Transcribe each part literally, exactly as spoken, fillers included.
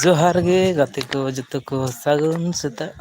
ᱡᱚᱦᱟᱨ ᱜᱮ ᱜᱟᱛᱮ ᱠᱚ ᱡᱚᱛᱚ ᱠᱚ, ᱥᱟᱹᱜᱩᱱ ᱥᱮᱛᱟᱜ᱾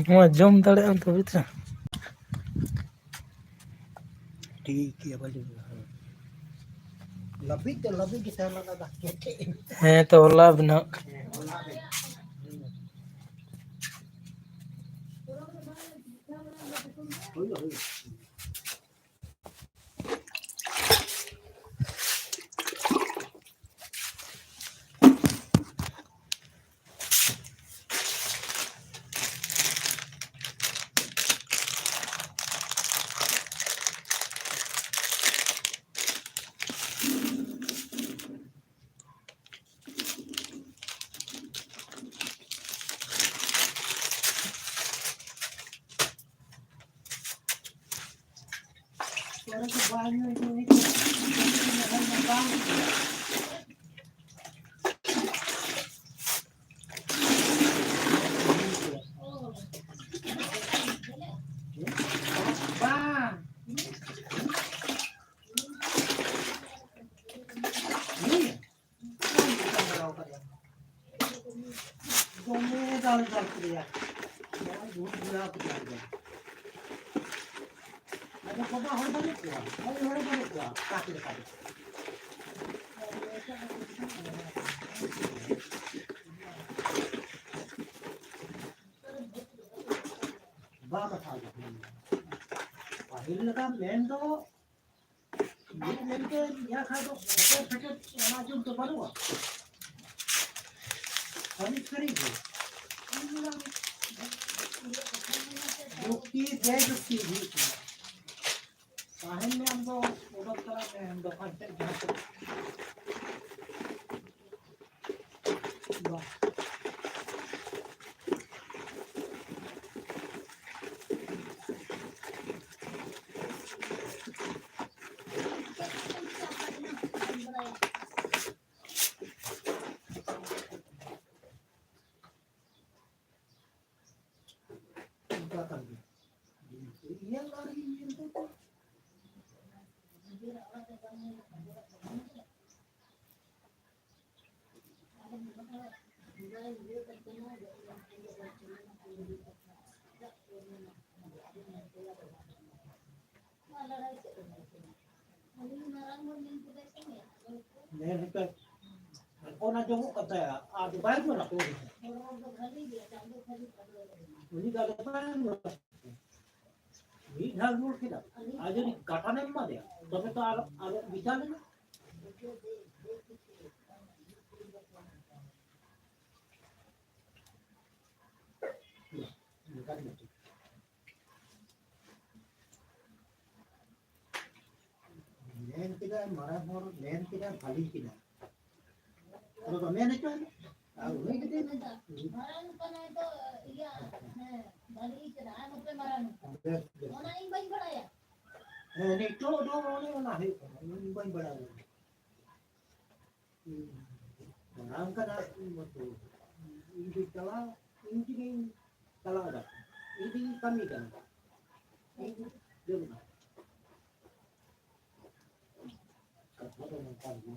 ᱱᱚᱣᱟ ᱡᱚᱢ ᱫᱟᱲᱮᱭᱟᱜ ᱟᱢ ᱛᱚ ᱵᱩᱡᱽ ᱫᱟ? ᱴᱷᱤᱠ ᱜᱮᱭᱟ, ᱵᱷᱟᱹᱞᱤ ᱜᱮ᱾ ᱞᱟᱹᱵᱤᱫ ᱫᱚ ᱞᱟᱹᱵᱤᱫ ᱜᱮ ᱛᱟᱦᱮᱸ ᱞᱮᱱᱟ, ᱫᱟᱜ ᱠᱮᱴᱮᱡ ᱮᱱᱟ᱾ ᱦᱮᱸ, ᱛᱚ ᱦᱚᱞᱟ ᱵᱮᱱᱟᱣ᱾ ᱦᱮᱸ, ᱦᱚᱞᱟ ᱨᱮ᱾ ᱦᱩᱭᱩᱜᱼᱟ, ᱦᱩᱭᱩᱜᱼᱟ᱾ ᱫᱚᱢᱮ ᱫᱟᱞ ᱫᱟᱞ ᱠᱮᱫᱮᱭᱟ᱾ ᱱᱚᱜᱼᱚᱭ ᱫᱩᱲᱩᱵ ᱵᱮᱲᱟ ᱠᱮᱫᱟ ᱮᱠᱫᱚᱢ᱾ ᱟᱫᱚ ᱵᱟᱵᱟ ᱦᱚᱲ ᱵᱟᱹᱱᱩᱜ ᱠᱚᱣᱟ, ᱦᱚᱲ ᱦᱚᱲ ᱵᱟᱹᱱᱩᱜ ᱠᱚᱣᱟ, ᱚᱠᱟ ᱠᱚ ᱞᱮᱠᱟ ᱫᱚ᱾ ᱵᱟᱝ ᱠᱟᱛᱷᱟ ᱫᱚ᱾ ᱯᱟᱹᱦᱤᱞ ᱞᱮᱠᱟ ᱢᱮᱱ ᱫᱚ ᱢᱤᱫ ᱢᱮᱱᱛᱮ ᱧᱮᱞ ᱠᱷᱟᱱ ᱫᱚ ᱯᱷᱮᱴᱮᱨ ᱯᱷᱮᱴᱮᱨ ᱚᱱᱟ ᱡᱩᱜᱽ ᱫᱚ ᱵᱟᱹᱱᱩᱜᱼᱟ᱾ ᱥᱟᱹᱨᱤ ᱥᱟᱹᱨᱤ ᱜᱮ᱾ ᱡᱩᱠᱛᱤ ᱵᱮᱡᱩᱠᱛᱤ ᱦᱩᱭᱩᱜ ᱠᱟᱱᱟ᱾ ᱛᱟᱦᱮᱱ ᱢᱮ ᱟᱢ ᱫᱚ, ᱚᱰᱚᱠ ᱪᱟᱞᱟᱜ ᱢᱮ ᱫᱚᱠᱟᱱ ᱥᱮᱫ ᱡᱟᱦᱟᱸ ᱥᱮᱫ᱾ ᱵᱟᱝ᱾ ᱠᱟᱱ ᱜᱮᱭᱟ᱾ ᱧᱮᱞ ᱟᱨ ᱧᱮᱞ ᱫᱚ ᱧᱮᱞ ᱦᱚᱪᱚ, ᱚᱱᱟ ᱡᱚᱢᱚᱜ ᱠᱟᱱ ᱛᱟᱭᱟ, ᱟᱫᱚ ᱵᱟᱭ ᱨᱩᱣᱟᱹᱲᱟ ᱠᱚ᱾ ᱩᱱᱤ ᱫᱚ ᱟᱫᱚ ᱵᱟᱭ ᱨᱩᱣᱟᱹᱲᱟ᱾ ᱢᱤᱫ ᱫᱷᱟᱣ ᱨᱩᱣᱟᱹᱲ ᱠᱮᱫᱟ, ᱟᱨ ᱡᱩᱫᱤ ᱠᱟᱴᱟᱱᱮᱢ ᱮᱢᱟ ᱫᱮᱭᱟ, ᱛᱚᱵᱮ ᱛᱚ ᱟᱨ, ᱟᱨ ᱵᱤᱪᱟᱨ ᱞᱮᱱᱟ᱾ ᱢᱮᱱ ᱠᱮᱫᱟᱭ, ᱢᱟᱨᱟᱝ ᱦᱚᱲ ᱢᱮᱱ ᱠᱮᱫᱟᱭ, ᱵᱷᱟᱹᱞᱤ ᱠᱮᱫᱟᱭ᱾ ᱟᱫᱚ ᱠᱚ ᱢᱮᱱ ᱦᱚᱪᱚᱭ ᱢᱮ᱾ ᱟᱨ ᱩᱱᱤ ᱡᱩᱫᱤ ᱢᱮᱱᱫᱟ, ᱢᱟᱨᱟᱝ ᱠᱟᱱᱟᱭ ᱛᱚ, ᱤᱭᱟᱹ, ᱦᱮᱸ, ᱵᱷᱟᱹᱞᱤ ᱠᱮᱫᱟ, ᱟᱨ ᱱᱚᱛᱮ ᱢᱟᱨᱟᱝ᱾ ᱵᱮᱥ, ᱵᱮᱥ᱾ ᱚᱱᱟ ᱤᱧ ᱵᱟᱹᱧ ᱵᱟᱲᱟᱭᱟ᱾ ᱦᱮᱸ, ᱱᱤᱛᱚᱜ ᱫᱚ ᱚᱱᱮ ᱚᱱᱟ ᱦᱩᱭᱩᱜ ᱠᱟᱱᱟ, ᱤᱧ ᱵᱟᱹᱧ ᱵᱟᱲᱟᱭᱟ᱾ ᱢᱟᱨᱟᱝ ᱠᱟᱱᱟ, ᱤᱧ ᱫᱚ ᱤᱧ ᱫᱚ ᱪᱟᱞᱟᱣ, ᱤᱧ ᱛᱮᱜᱮᱧ ᱪᱟᱞᱟᱣ ᱫᱟ, ᱤᱧ ᱛᱮᱜᱮᱧ ᱠᱟᱹᱢᱤ ᱠᱟᱱᱟ᱾ ᱤᱧ ᱫᱚ ᱡᱚᱢ ᱫᱟ᱾ ᱠᱟᱛᱷᱟ ᱫᱚ ᱱᱚᱝᱠᱟ ᱜᱮ᱾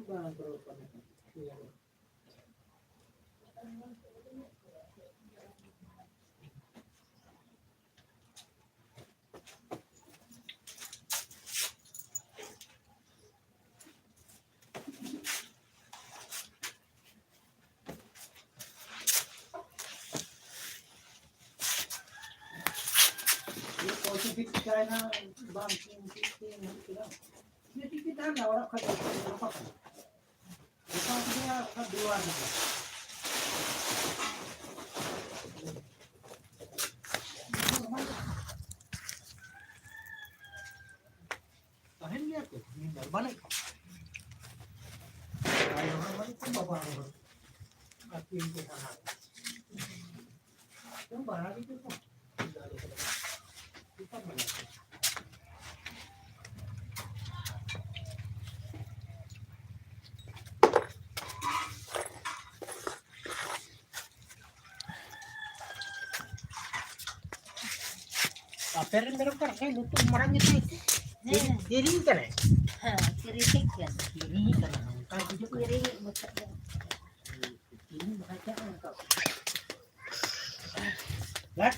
ᱵᱟᱝ ᱠᱚ ᱨᱚᱲ ᱠᱟᱱᱟ᱾ ᱯᱚᱭᱥᱟ ᱴᱷᱤᱠ ᱛᱟᱦᱮᱱᱟ, ᱵᱟᱝ ᱴᱷᱤᱠ ᱛᱟᱦᱮᱱᱟ, ᱚᱲᱟᱜ ᱠᱷᱚᱡ ᱫᱚ ᱵᱟᱠᱚ ᱠᱟᱱᱟ᱾ ᱛᱟᱦᱮᱱ ᱜᱮᱭᱟ ᱠᱚ, ᱢᱤᱫ ᱵᱟᱨ ᱵᱟᱹᱱᱩᱜ ᱠᱚᱣᱟ᱾ ᱟᱭᱳ ᱦᱚᱲ ᱵᱟᱹᱱᱩᱜ ᱠᱚᱣᱟ, ᱵᱟᱵᱟ ᱦᱚᱲ ᱵᱟᱹᱱᱩᱜ ᱠᱚᱣᱟ᱾ ᱟᱹᱛᱤᱧ ᱠᱚ ᱵᱟᱦᱟ ᱠᱚ᱾ ᱵᱟᱦᱟ ᱜᱮ ᱪᱮᱫ ᱠᱚ? ᱪᱮᱫ ᱠᱚ ᱢᱮᱱᱟ? ᱟᱯᱮ ᱨᱮᱱ ᱢᱮᱨᱚᱢ ᱠᱚ ᱨᱟᱠᱷᱟᱭ ᱞᱩᱛᱩᱨ ᱢᱟᱨᱟᱝ ᱜᱮᱛᱟᱭ᱾ ᱦᱮᱸ᱾ ᱫᱮᱨᱤ ᱠᱟᱱᱟᱭ᱾ ᱦᱮᱸ, ᱠᱤᱨᱤᱧ ᱠᱟᱱᱟ᱾ ᱠᱤᱨᱤᱧ ᱠᱟᱱᱟ, ᱚᱱᱠᱟ ᱦᱤᱡᱩᱜ ᱠᱟᱱᱟ᱾ ᱠᱤᱨᱤᱧ ᱵᱟᱠᱷᱟᱡ ᱫᱚ᱾ ᱠᱤᱨᱤᱧ ᱵᱟᱠᱷᱟᱡ ᱫᱚ ᱚᱱᱠᱟ᱾ ᱦᱮᱸ?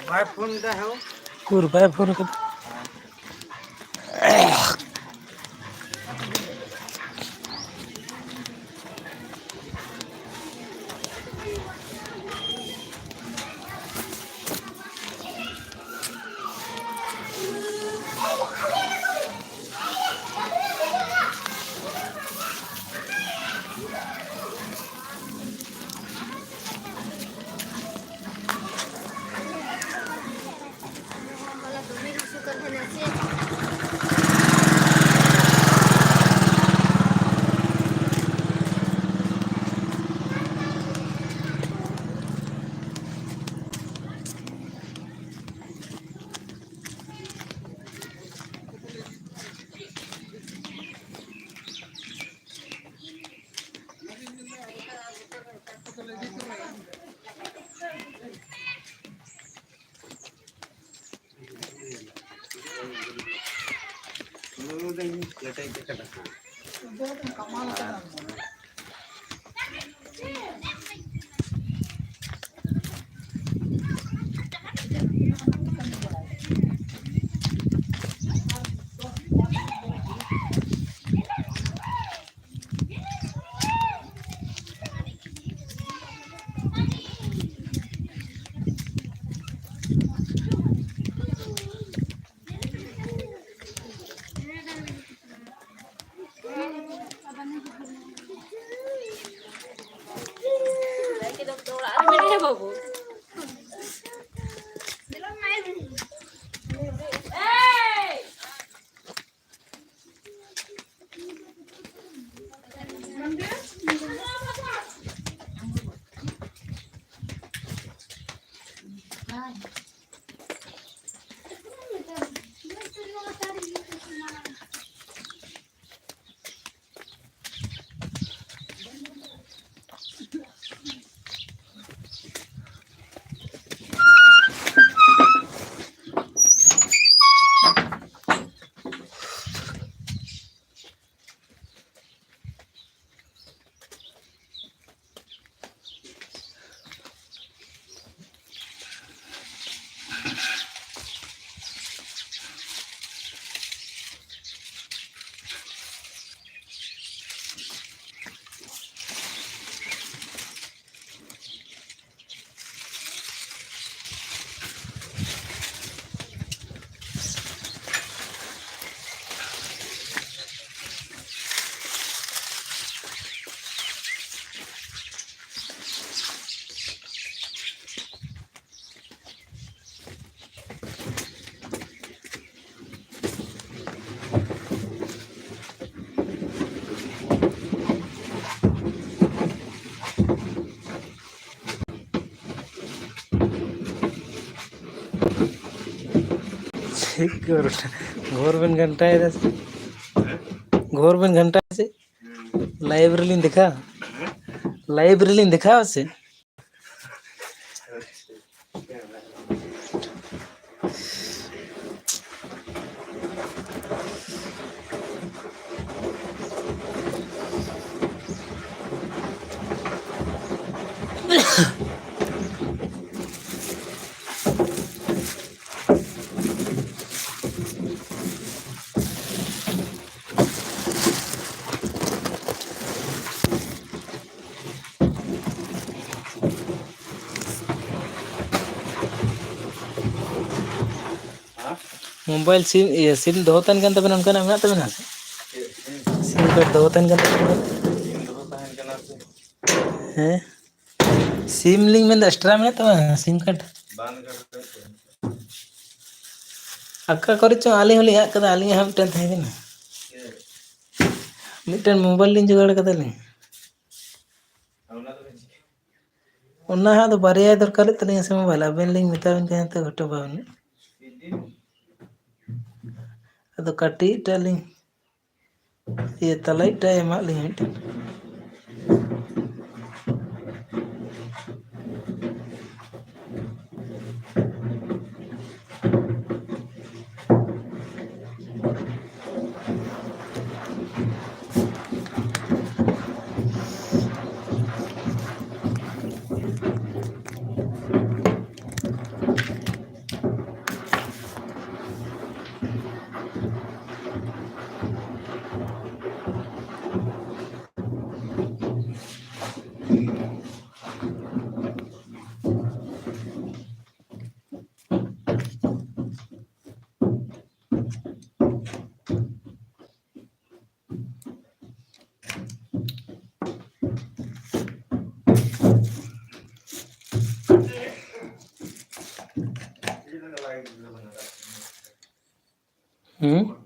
ᱵᱟᱭ ᱯᱷᱳᱱ ᱮᱫᱟ ᱦᱳ᱾ ᱩᱠᱩᱨ ᱵᱟᱭ ᱯᱷᱳᱱ ᱠᱟᱫᱟ᱾ ᱠᱮᱴᱮᱡ ᱠᱟᱫᱟ ᱦᱟᱸᱜ᱾ ᱪᱮᱫ ᱠᱚ ᱜᱷᱳᱨ ᱵᱮᱱ ᱜᱷᱟᱱᱴᱟᱭᱮᱫᱟ ᱥᱮ? ᱜᱷᱳᱨ ᱵᱮᱱ ᱜᱷᱟᱱᱴᱟᱭᱮᱫᱟ ᱥᱮ? ᱞᱟᱭᱤᱵᱷ ᱨᱮᱞᱤᱧ ᱫᱮᱠᱷᱟᱣᱟ, ᱞᱟᱭᱤᱵᱷ ᱨᱮᱞᱤᱧ ᱫᱮᱠᱷᱟᱣᱟ ᱥᱮ? ᱢᱳᱵᱟᱭᱤᱞ ᱥᱤᱢ, ᱤᱭᱟᱹ, ᱥᱤᱢ ᱫᱚᱦᱚ ᱛᱟᱦᱮᱱ ᱠᱟᱱ ᱛᱟᱵᱮᱱᱟ, ᱚᱱᱠᱟᱱᱟᱜ ᱢᱮᱱᱟᱜ ᱛᱟᱵᱮᱱᱟ? ᱪᱮᱫ ᱥᱤᱢ? ᱥᱤᱢ ᱠᱟᱨᱰ ᱫᱚᱦᱚ ᱛᱟᱦᱮᱱ ᱠᱟᱱ ᱛᱟᱵᱮᱱᱟ? ᱥᱤᱢ ᱫᱚᱦᱚ ᱛᱟᱦᱮᱱ ᱠᱟᱱᱟ ᱥᱮ? ᱦᱮᱸ, ᱥᱤᱢ ᱞᱤᱧ ᱢᱮᱱᱫᱟ, ᱮᱠᱥᱴᱨᱟ ᱢᱮᱱᱟᱜ ᱛᱟᱵᱮᱱᱟ ᱥᱤᱢ ᱠᱟᱨᱰ? ᱵᱟᱝ ᱠᱟᱱᱟ᱾ ᱚᱠᱟ ᱠᱚᱨᱮ ᱪᱚᱝ ᱟᱹᱞᱤᱧ ᱦᱚᱸᱞᱤᱧ ᱟᱫ ᱠᱟᱫᱟ, ᱟᱹᱞᱤᱧᱟᱜ ᱦᱚᱸ ᱢᱤᱫᱴᱮᱱ ᱛᱟᱦᱮᱸ ᱠᱟᱱᱟ᱾ ᱪᱮᱫ? ᱢᱤᱫᱴᱮᱱ ᱢᱳᱵᱟᱭᱤᱞ ᱞᱤᱧ ᱡᱚᱜᱟᱲ ᱠᱟᱫᱟᱞᱤᱧ᱾ ᱚᱱᱟ ᱦᱟᱸᱜ ᱫᱚ ᱵᱟᱨᱭᱟᱭ ᱫᱚᱨᱠᱟᱨᱮᱫ ᱛᱟᱹᱞᱤᱧᱟ ᱥᱮ ᱢᱳᱵᱟᱭᱤᱞ, ᱟᱵᱮᱱ ᱞᱤᱧ ᱢᱮᱛᱟᱵᱮᱱ ᱠᱟᱱᱟ ᱛᱚ, ᱜᱷᱚᱴᱚ ᱵᱟᱵᱮᱱ᱾ ᱟᱫᱚ ᱠᱟᱹᱴᱤᱡ ᱴᱟᱜ ᱞᱤᱧ, ᱤᱭᱟᱹ, ᱛᱟᱞᱟᱭᱤᱡ ᱴᱟᱜ ᱮᱢᱟᱜ ᱞᱤᱧ ᱢᱤᱫᱴᱮᱱ᱾ ᱦᱩᱸ?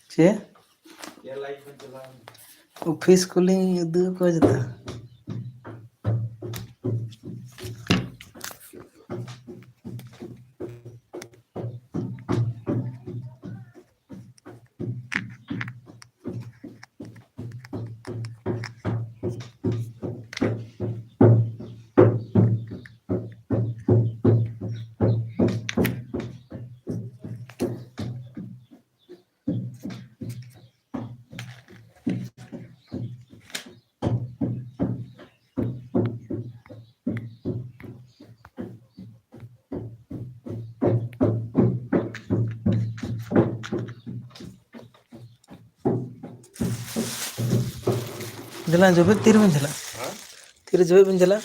ᱪᱮᱫ? ᱚᱯᱷᱤᱥ ᱠᱚᱞᱤᱧ ᱩᱫᱩᱜ ᱟᱠᱚᱣᱟ ᱡᱚᱛᱚ᱾ ᱫᱮᱞᱟ ᱡᱚᱵᱮᱫ ᱛᱤᱨᱮᱵᱮᱱ ᱪᱟᱞᱟᱜᱼᱟ? ᱦᱮᱸ? ᱛᱤᱨᱮ ᱡᱚᱵᱮᱫ ᱵᱮᱱ ᱪᱟᱞᱟᱜᱼᱟ?